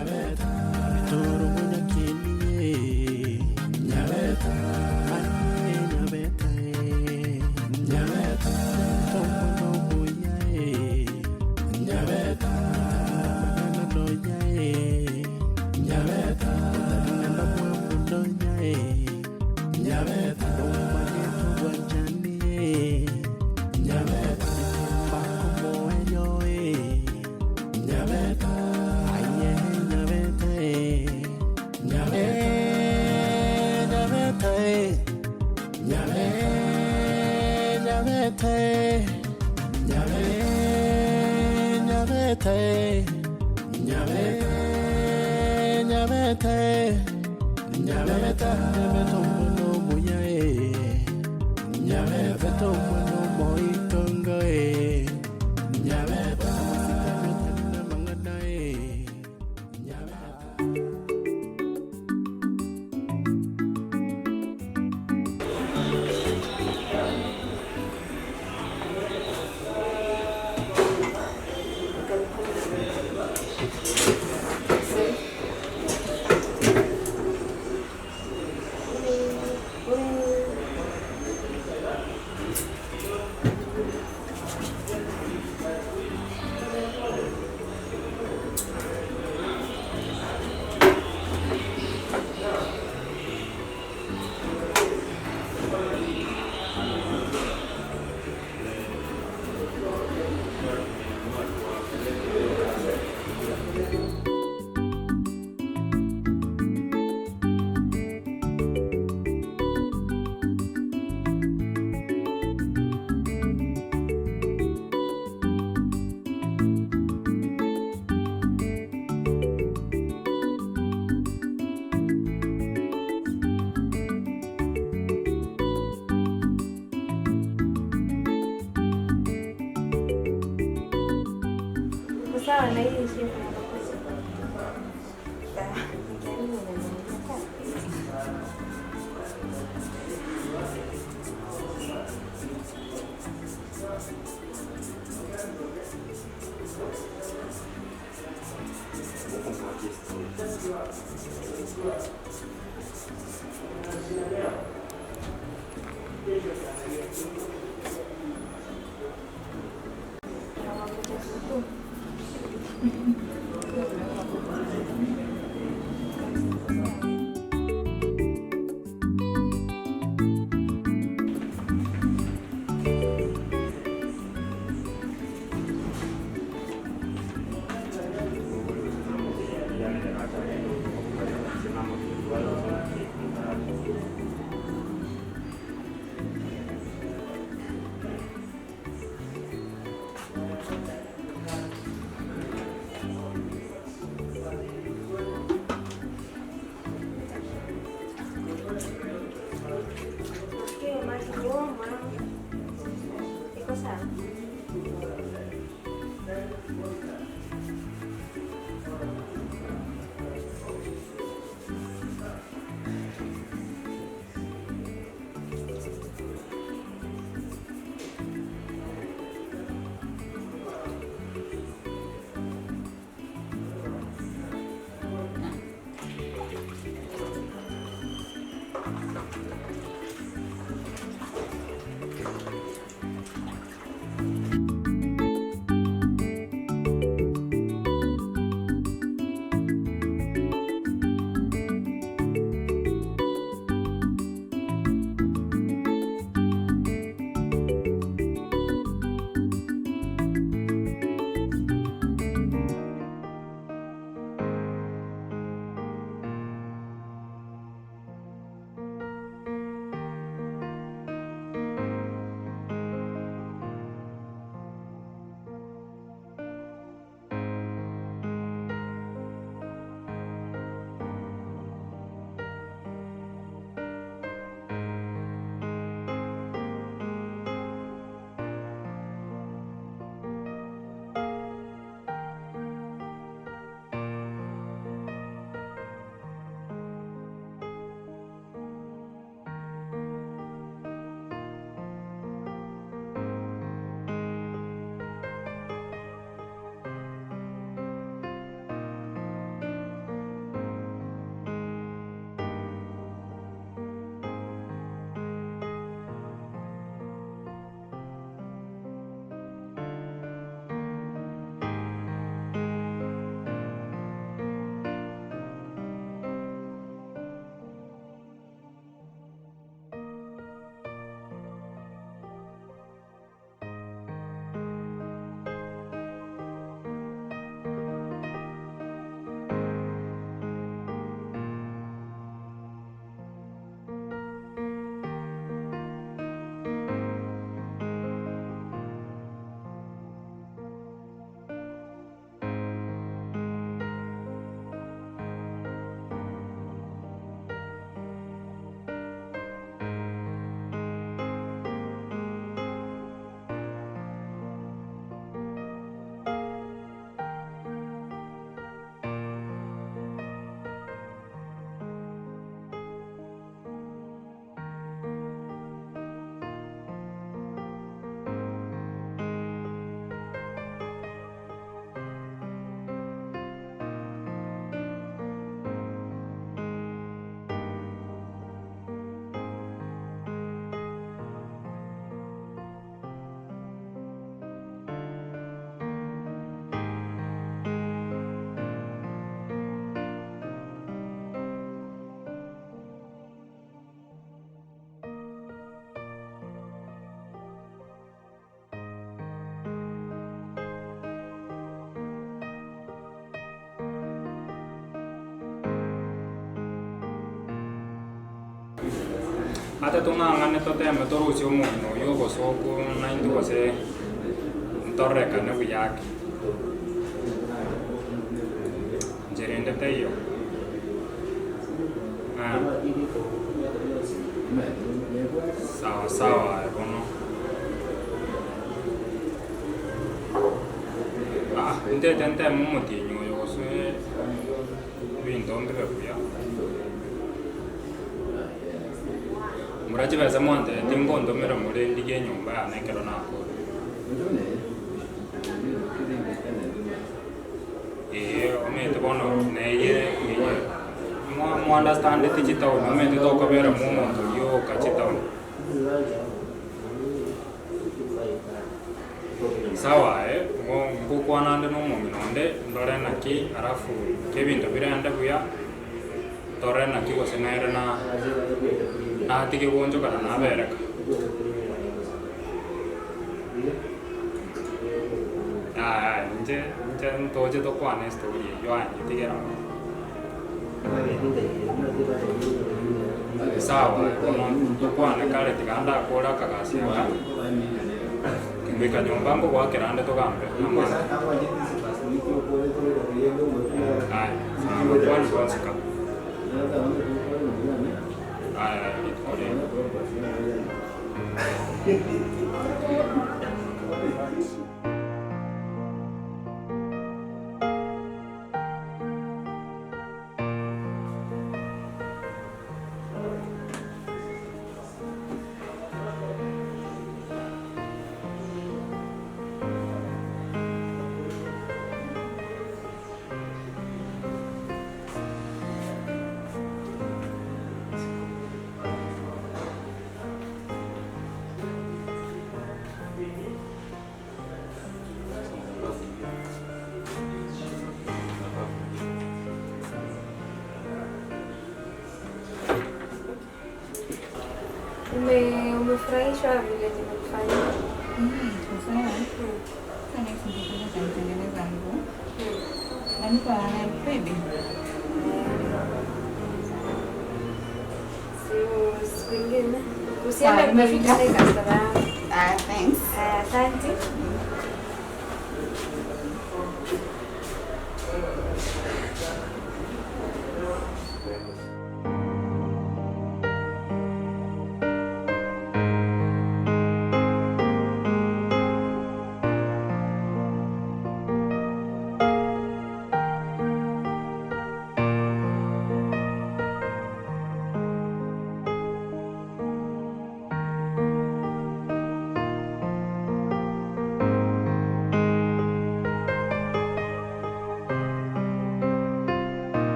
Nyabeta, Nyabeta, Nyabeta, Nyabeta, Nyabeta, Nyabeta, Nyabeta, Nyabeta, Nyabeta, aye Nyabeta, Nyabeta, Nyabeta, Nyabeta, Nyabeta, Nyabeta, Nyabeta, Nyabeta, Nyabeta, Nyabeta, Nyabeta. Sawa na hii shape ya makucha. Sawa. Nikiharibu unaniambia sawa. Na makucha supu. Ata tong'ang'ane toteme torusie omong'ina oyio obosoku naintwe gose ntorekane buya ake. Nchera ende teiyo. Sawa sawa aye bono. Ah, ntete nteme omotienyi oyo gose ebinto mbibe buya. Mura chibesa mwantebetie ngontomera more ndigie enyomba yane ekero nakorire. Eeh omanyete bono neye eye mwa mwa-understandeti chitown omanyete tokobera mwa omonto oyio oka chitown. Sawa aye, ngo ngokwana ande na omong'ina onde ndore naki alafu kebinto birende buya, tore naki gose nere na natige goonchokana nabereka. Yaya inche inche ntoche tokwane estory eyio aye nyetigere abwo. Sawa bono tokwane kare tiga ndakore akagasi aka, ngoika nyomba nkogoakera ande togambe amang'ana. Aya sawa makwani bonsi ka. Aya aya rituko riaino. Ume, umefurahishwa vile nimekufanyia? Iko sawa. Sasa next nitakuja utanitengeneza nguo. Na niko na baby. Siku siku ingine. Usiende Sawa, nimefika. kushika customer yangu. Ah, thanks. Aya, Asante.